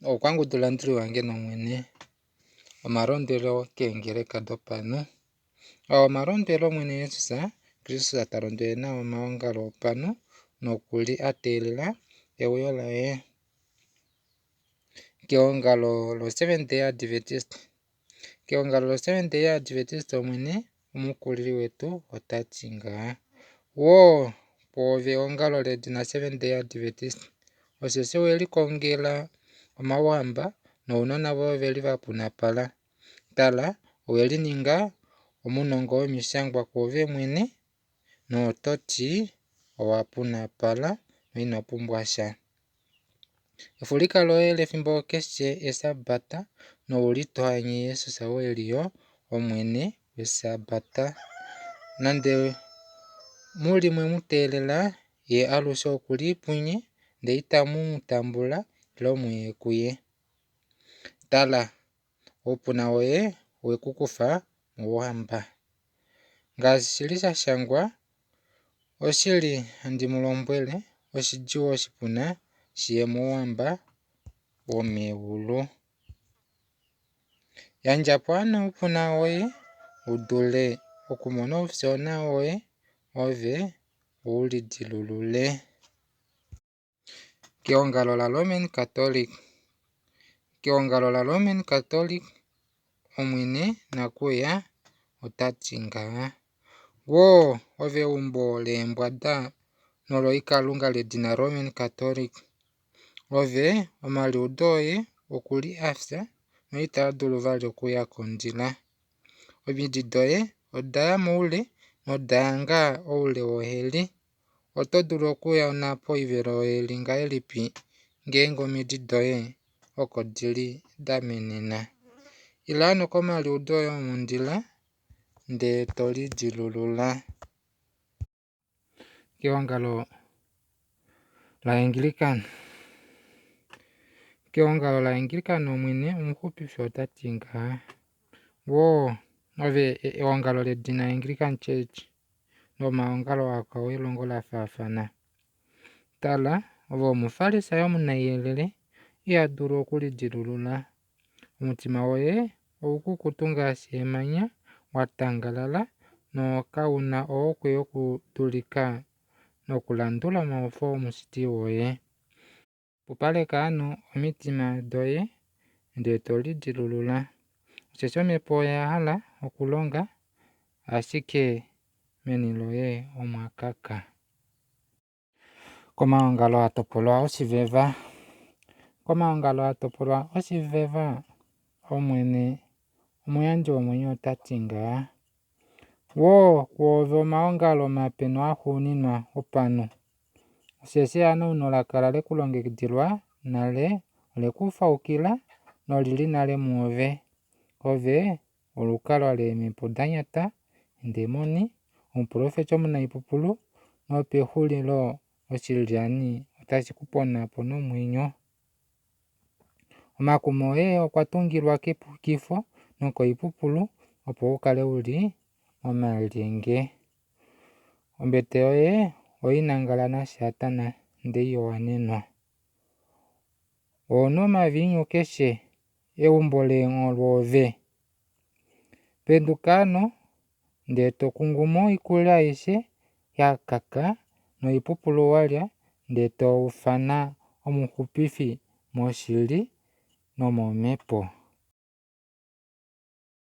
Oukwangudulanduli wange nOmwene, omalondwelo keengeleka dopanhu. Oo omalondwelo Omwene Jesus Kristus ta londwele nao omaongalo opanhu noku li a teelela euyo laye. Keongalo loSeventh Day Adventist, keongalo loSeventh Day Adventist Omwene Omukulili wetu ota ti ngaha, Woo kwoove eongalo ledina Seventh Day Adventist, osheshi owe likongela omauhamba nounona voye ove li va punapala. Tala, owe lininga omunongo womishangwa kwoove mwene, noto ti owa punapala noino pumbwa sha. Efulika loye lefimbo keshe Esabata, nou li to anye Jesus ou e li yo Omwene wEsabata. Nande mu li mwe mu teelela, Ye alushe oku li punye, ndele itamu mu tambula ile mu ye kuye. Tala, oupuna woye owe ku kufa mouhamba. Ngaashi shi li sha shangwa, Oshili handi mu lombwele, oshidjuu oshipuna shi ye mouhamba womeulu. Yandja po hano oupuna woye u dule okumona oufyoona woye, ove u lidilulule. Keongalo laRoman Catholic. Keongalo laRoman Catholic, Omwene nakuya ota ti ngaha, Woo, ove eumbo leembwada noloikalunga ledina Roman Catholic! Ove, omaliudo oye oku li a fya noitaa dulu vali okuya kondjila. Omidi doye oda ya moule noda hanga oule woheli. Oto dulu okuya onhapo oivelo yoheli ngahelipi ngeenge omidi doye oko di li da menena? Ila hano komaliudo oye omondjila ndee to lidilulula. Keongalo laAnglican. Keongalo laAnglican Omwene Omuxupifi ota ti ngaha, Woo, ove eongalo ledina Anglican Church nomaongalo akwao elongo la faafana. Tala, ove Omufarisai omunaiyelele, iha dulu okulidilulula. Omutima woye oukukutu ngaashi emanya, wa tangalala nokau na ohokwe yokudulika nokulandula omaufo Omushiti woye. Pupaleka hano omitima doye, ndee to lidilulula. Osheshi omhepo oya hala okulonga, ashike meni loye omwa kaka. Komaongalo a topolwa oshiveva. Komaongalo a topolwa oshiveva, Omwene omuyandji womwenyo ota ti ngaha, Woo kwoove omaongalo mape noaxuuninwa opanhu, osheshi ehanauno la kala le ku longekidilwa nale, ole ku faukila noli li nale mwoove. Ove olukalwa leemhepo da nyata, eendemoni, omuprofeti omunaipupulu, nopexulilo oshilyani otashi ku pona po nomwenyo. Omakuma oye okwa tungilwa kepukifo nokoipupulu, opo u kale u li momalyenge. Ombete yoye oi nangala naSatana, ndele iho wanenwa. Oho nu omaviinyu keshe eumbo leengholwe ove. Penduka hano, ndee to kungu mo oikulya aishe ya kaka noipupulu wa lya, ndee to ufana Omuxupifi moshili nomomhepo.